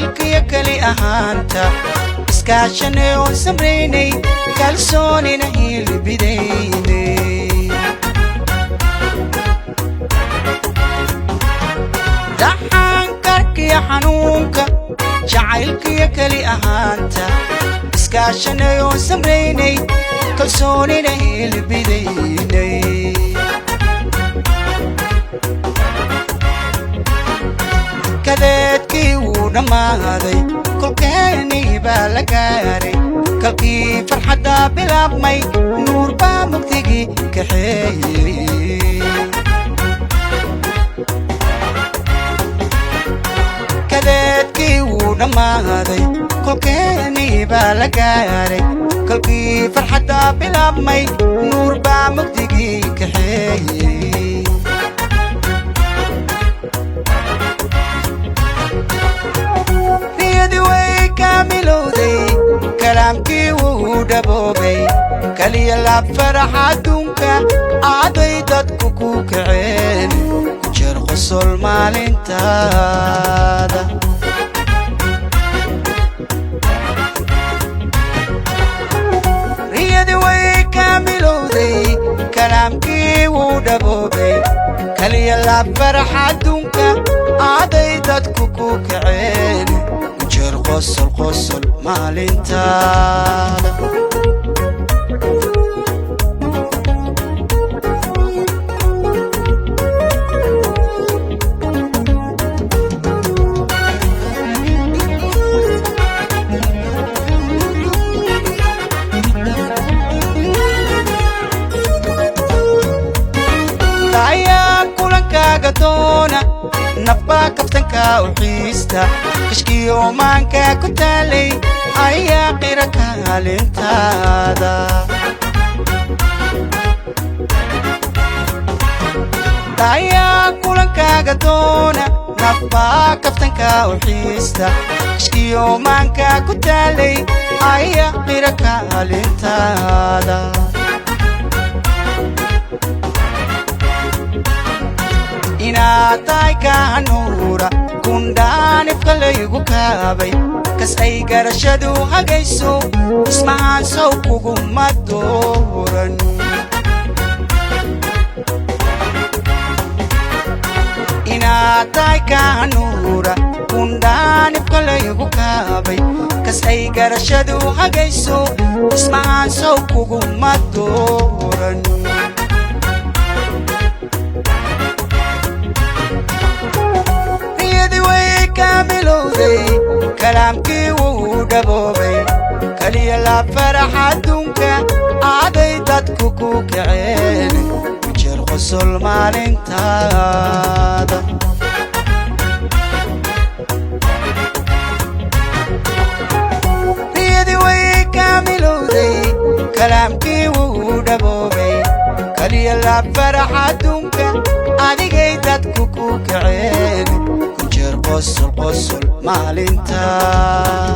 Jacaylkiyo keli ahaanta iskaashanay oon samraynay, kalsoonina hiilibidaynay. Dhaxaankarkiyo xanuunka jacaylkiyo keli ahaanta iskaashanay oon samraynay, kalsoonina hiilibidaynay. Kadeedkii wuu dhammaaday, kolkeenii baa la gaaray, kalkii farxadda bilaabmay, nuur baa mugdigii kaxeeyey. Kadeedkii wuu dhammaaday, kolkeenii baa la gaaray, kalkii farxadda bilaabmay, nuur baa mugdigii kaxeeyey. Riyadii way kaamilowday, kalaamkii wuu dhaboobay, kaliya laab farax adduunka aaday dadku ku kaceen, ku jeer qosol maalintaada. Riyadii way kaamilowday, kalaamkii wuu dhaboobay, kaliya laab farax adduunka aaday dadku ku kaceen, ku jeer qosol qosol maalintaada. Ayaa kulankaaga doona nafbaa kaftanka u xiista, kashkiyo maanka ku taalay ayaa qira kaalintaada. Ayaa kulankaaga doona nafbaa kaftanka u xiista, kashkiyo maanka ku taalay ayaa qira kaalintaada. Inaad tahay kaanuura kundhaanifka laygu kaabay, kas ay garashadu hagayso, ismahaansow kuguma dooran. Inaad tahay kaanuura kundhaanifka laygu kaabay, kas ay garashadu hagayso, ismahaansow kuguma dooran. Riyadii way kaamilowday, kalaamkii wuu dhaboobay, kaliya laab farax adduunka aaday dadku ku kaceen, ku jeer qosol maalintaada. Riyadii way kaamilowday, kalaamkii wuu dhaboobay, kaliya laab farax adduunka adigay dadku ku kaceen, ku jeer qosol qosol maalintaada.